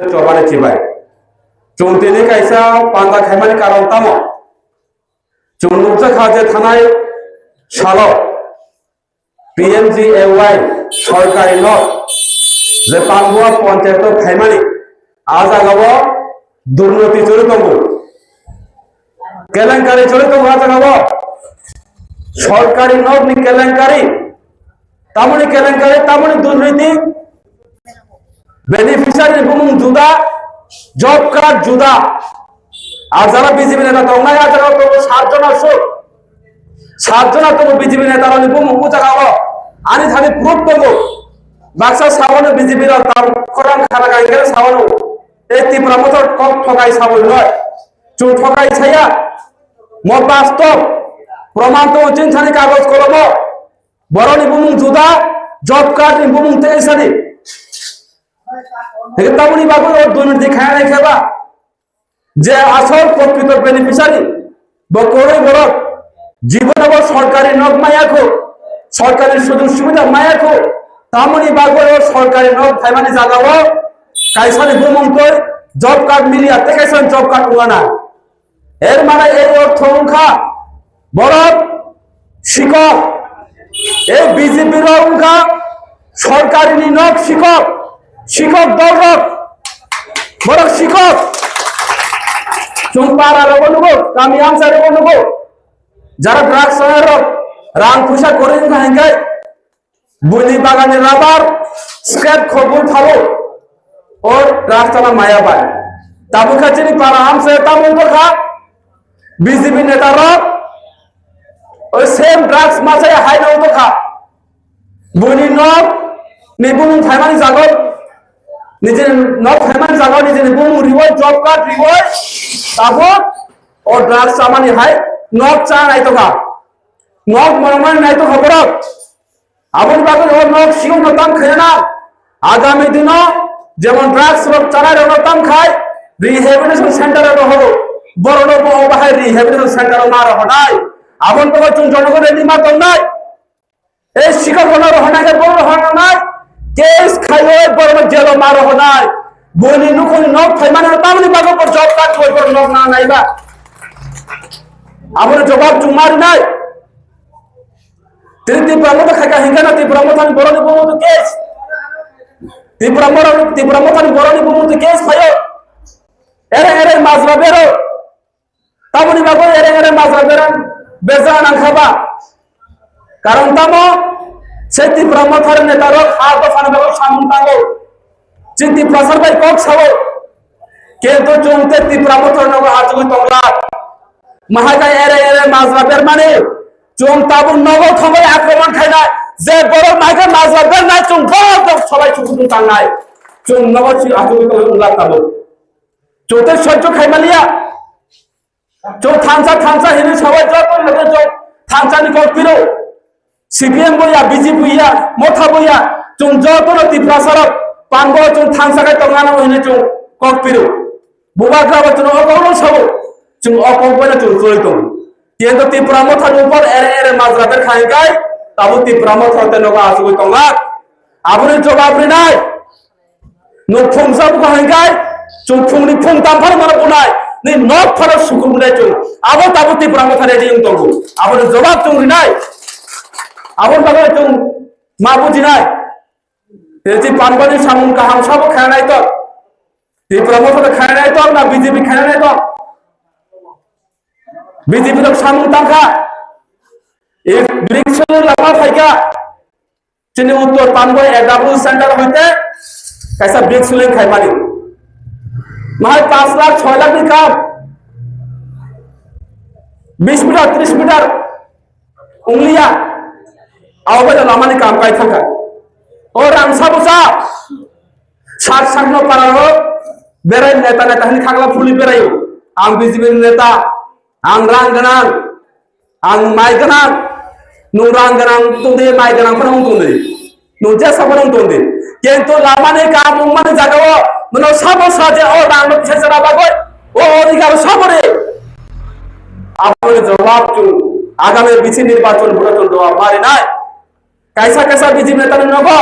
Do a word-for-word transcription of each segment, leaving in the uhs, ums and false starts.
chobani chibai. Chwng tini kaisa panda khaimani karon tamo? Chwng nukjakha je thanai salo P M G A Y sorkari nok je Pambua ponchayato khaimani, a jagao durnoti choli tongo, kelenkari choli tongo a jagao, sorkari nokni kelenkari, tamoni kelenkari, tamoni durnoti, beneficiary ni bumung juda, job card juda. Ajara B J P neta tongnai, ajara tongo sat jona suk. Sat jona tongo B J P neta rokni bumung o jaga o. Ani thani proof tongo. Baksa sabono B J P rok tam khorang khara kai khe sabono. Ei Tipra Motha kok thokai sabo noi. Chwng thokai saya. Mo bastob. Proman tongo chini thani kagoj kolomo. Borokni bumung juda, job card ni bumung tei sadi. Hingke tamoni bagwi o durnoti khainai khe ba, je asol prokrito beneficiary, bo kwrwi borok, jibono bo sorkari nok maya kho, sorkari sujog subida maya kho, tamoni bagwi o sorkari nok phaimani jagao kaisani bumung twi job card miliya tei kaisa job card wngana. Er mane ei ortho wngkha borok sikok, ei B J P rok wngkha sorkarini nok sikok, sikok dol rok, borok sikok. Chwng para rogo nugo, kami amchai rogo nugo, jara drugs owner rok rang puisa kwrwi wngkha hinkhai, buini bagani rubber, scrap khobul thabu, o drugs tana maya bai. Tabuk kha chini para amchai tamo wngkha, B J P neta rok, o same drugs machai hai no wngkha. Buini nok ni bumung phaimani jago, nijini nok phaimani jago, nijini bumung riwoi, job card riwoi, tabuk o drugs chamani hai nok cha nai tongkha. Nok morokmani nai tongkha borok. Aboni bagwi o nok sikokno tam khaina nang. Agami dino jemon drugs rok chanai rokno tam khai rehabilitation center o rohoro. Borokno bo bahai rehabilitation center o ma rohonai. Aboni bagwi chwng jonogon rally ma tongnai. Ei sikok rokno rohonai khe borok rohonai. Case khaiwi borokno jail o ma rohonai. Buini nukhungni nok phaimani tamoni bagwi bo job card rwui borok nok na naiba. Aboni jobab chwng ma rinai. Tini Tipra Motha khai kha hingkha na Tipra Motha ni borok ni bumung twi case. Tipra Motha, Tipra Motha ni borok ni bumung twi case phaio. Ere ere majra bero. Tamoni bagwi ere ere majra bero. Beja nang kha ba. Karon tamo se Tipra Motha ni neta rok ha dopha ni bagwi samung tango. Chini Tiprasa bai kok sao. Kintu chwng tei Tipra Motha nogo achugwi tongla. Mahai khe ere ere majra bermani. Chwng tabuk nogo thangwi akromon khainai. Je borok nai khe majra bernai chwng borok rok solai sukutung tangnai. Chwng nogo si achugwi tongwi wngla tabuk. Chwng tei sojjo khaimaliya. Chwng thansa thansa hinwi sawi joto no chwng thansa ni kok piro. C P M bo ya, B J P ya, Motha bo ya, chwng joto no Tiprasa rok panbo chwng thansa khai tong ano hinwi chwng kok piro. Bubagra bo chwng o kok no sawo, chwng o kok bai no chwng chwlwi tong. Kento Tipra Motha ni upor ere ere majra ber khai kai, tabo Tipra Motha te nogo achugwi tong lak. Aboni jobab rinai. Nwng phung sa buka hwnkhai, chwng phungni phung tam phano mano bunai, ni nok phano sukur bunai chwng. Abo tabuk Tipra Motha ready wng tongo. Aboni jobab chwng rinai. Aboni bagwi chwng ma bujinai. Tei panbani samung kaham sabo khainai to. Tipra Motha to khainai to na B J P khainai to. B J P rok samung tangkha. E biksu lama phaikha. Chini uttor panboi A W center hoite kaisa big swing khaimani. Mahai paanch lakh, choi lakh ni kam. Bis meter, tris meter. Ungliya. Aobai lamani kam kai thangkha. O rang sabo sa. Sak sak no para ro. Berai neta neta hani khagla phuli berayo. Ang B J P ni neta. Ang rang ganang. Ang mai ganang, nwng rang ganang tongdi, mai ganang phano wng tongdi. Nwng jesa phano wng tongdi. Kintu lamani kam wngmani jagao nwng sabo sa je o rang no kisa chana bagwi o odhikar sabo ri. Aboni jawab chwng agami bisi nirbachon photo chwng jawab ma rinai. Kaisa kaisa B J P neta ni nogo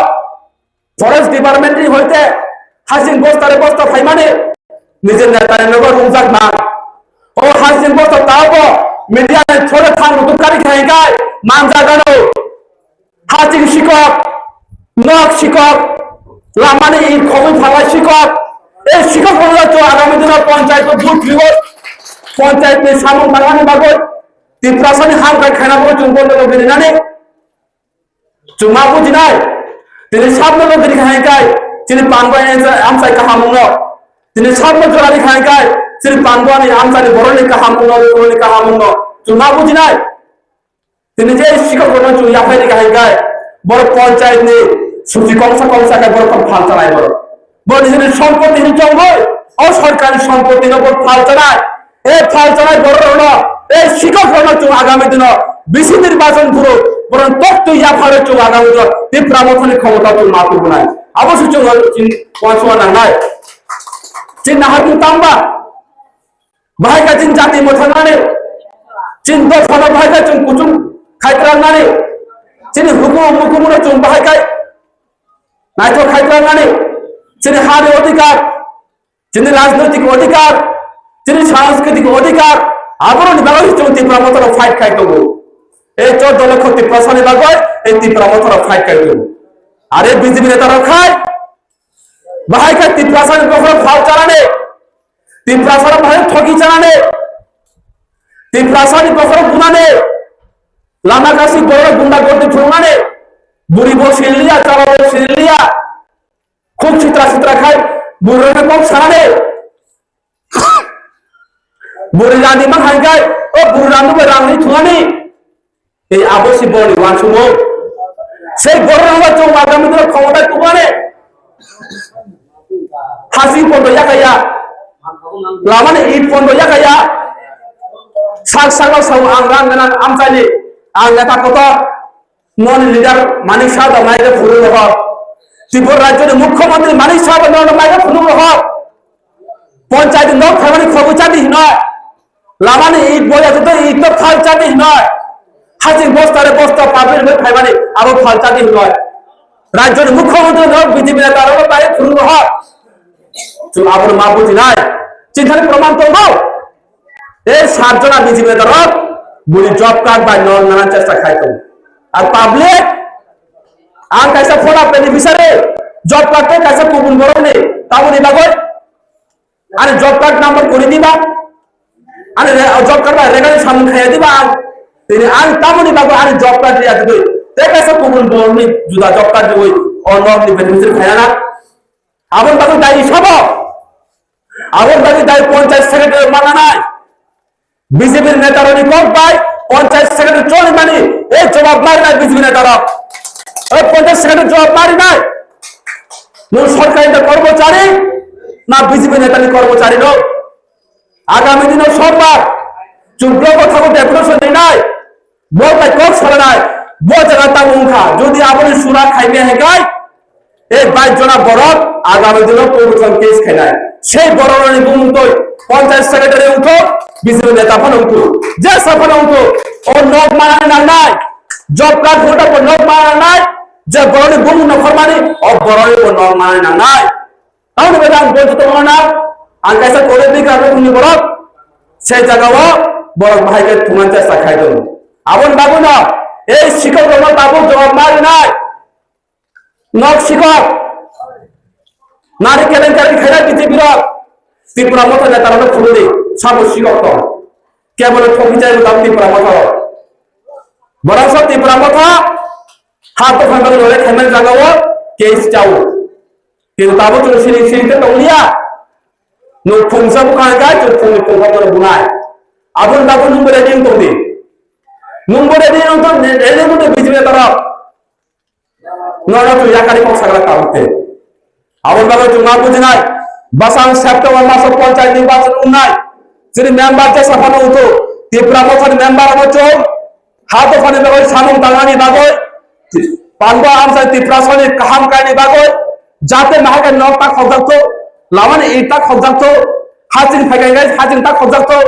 Forest Department ni hoite Hasing bosta re bosta phaimani, nijor neta ni nogo rungjak man. O hasing bosta tabo media ni thore thang rutuk kari khai kai manjak ano. Hasing sikok, nok sikok, lamani i khogwi phalai sikok. E sikok rok to agami dino panchayat o vote libo, panchayat ni samung tangani bagwi Tiprasa ni hamkrai khaina bagwi chwng bondo rok rinani. Chwng ma bujinai, tini sabno logiri khai kai, chini panbo amchai kaham wngno. Tini sabno jorani khai kai, chini panbo ani amchani boroni kaham wngno, boroni kaham wngno. Chwng ma bujinai. Tini je sikok rokno chwng yaphai rikha hai kai, borok panchayat ni suchi kongsa kongsa kai borok phal chanai borok. Bo nijini sompoti hinwi chongwi, o sorkarni sompotino bo phal chanai. E phal chanai borok rokno, e sikok rokno chwng agami dino bisi nirbachon phuru, borok toktwi yapharwi chwng agami dino Tipra Mothani khomota chwng ma tubunai. Abo se chwng chini wansukna nangnai. Chini nahar tong tangba, bahai khe chini jati mwthangnani, chini dophano bahai khe chwng kuchuk khaitrangnani, chini hukumu mukumuno chwng bahai khe naithok khaitrangnani, chini hani odhikar, chini rajnoitik odhikar, chini sanskritik odhikar, aboroni bagwi chwng Tipra Mothano fight khai tongo. Ei chordo lokho Tiprasani bagwi ei Tipra Mothano fight khai tongo. Are B J P neta rok khai, bahai khe Tiprasani bokhorok phal chanani, Tiprasarok bahai thoki chanani, Tiprasani bokhorok bunani, lama kasi borok gunda gordi phunuknani, buri bo siliya, chaba bo siliya, khuk sitra sitra khai, burino kok sanani. Buri randi ma hai kai, o buri randi bai rang ni thungani. Ei abo si boni wansukmung. Sei borok rok chwng agami dino khomota tubani. Hasi pondo yakaya. Lamani it pondo yakaya. Sak sak rok sao ang rang ganang amchaini. Ang neta kotor. Noni leader Manik Saha da mai da phuru rohor. Tripura rajyo ni mukhyamantri Manik Saha da noni mai da phuru rohor. Panchayat nok thamani khobu chadi hinoi. Lamani it boya joto it to phal chadi hinoi. Hajing bosta re bosta public hinoi phaimani abo phal chadi hinoi. Rajyo ni mukhyamantri nok B J P neta rok mai phuru rohor. Chwng abono ma bujinai. Chini thani proman tongo. Ei sat jona B J P neta rok buni job card bai nol nana chesta khai tongo. Ar public, ang kaisa phola beneficiary, job card tei kaisa kubun borokni, tamoni bagwi ani job card number kwrwi diba, ani re-, job card bai regaui samung khaiya diba ang, tini ang tamoni bagwi ani job card riya digwi, tei kaisa kubun borokni juda job card riwi o nokni beneficiary khaina na. Aboni bagwi dai sabo. Aboni bagwi dai panchayat secretary mananai. B J P ni neta rokni kok bai panchayat secretary choli mani, ei jawab marinai B J P neta rok. Ei panchayat secretary jawab marinai. Nwng sorkari ni kormochari na B J P neta ni kormochari no? Agami dino sombar chwng block o thago deputation rinai. Bo bai kok salanai, bo jaga tamo wngkha, jodi aboni sura khaimya hai kai, ei bais jona borok agami dino corruption case khainai. Sei borokni bumung twi panchayat secretary wngthok, B J P neta phano wngthok, jesa phano wngthok, o nok manani nangnai, job card holder bo nok manani nangnai, je borokni bumung nokhormani, o borokni bo nok manani nangnai. Tamoni bagwi ang bonchi tongmano na, ang kaisa kore bikar rokni borok, sei jagao borok bahai khe thumani chesta khai tongo. Aboni bagwino ei sikok rokno tabuk jawab ma rinai. Nok sikok, nari kelenkari khaina B J P rok, Tipra Motha neta rokno phunukdi, sabo sikok tong. Kebono thokwi chai rwkha Tipra Motha rok. Borok sok Tipra Motha, ha to phan bagwi role khaimani jagao case chao. Kintu tabuk chwng siring siring khe tong liya. Nwng phungsa bwkha hwn khe chwng phungni phungkha bono bunai. Aboni bagwi nwng bo ready wng tong di. Nwng bo ready wng tong, ready wng tong di B J P neta rok. Nono chwng yakari kok sagra tabuk te. Aboni bagwi chwng ma bujinai. Bwsang September maso panchayat nirbachon wngnai. Chini member jesa phano wngthok. Tipra Mothani member abo chwng. Ha dophani bagwi samung tangnani bagwi, panbo amchai Tiprasani kaham kaini bagwi, jate nahakhe nok ta khokjakthok, lamani it ta khokjakthok, haching phaikai gai haching ta khokjakthok,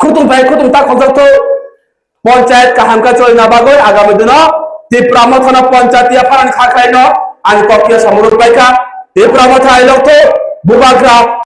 khutung phai khutung ta khokjakthok, panchayat kaham khe cholina bagwi agami dino Tipra Mothano panchayat yapharani kha khlaino ani kok ya samuruk baikha, Tipra Motha ailokthok, Bubagra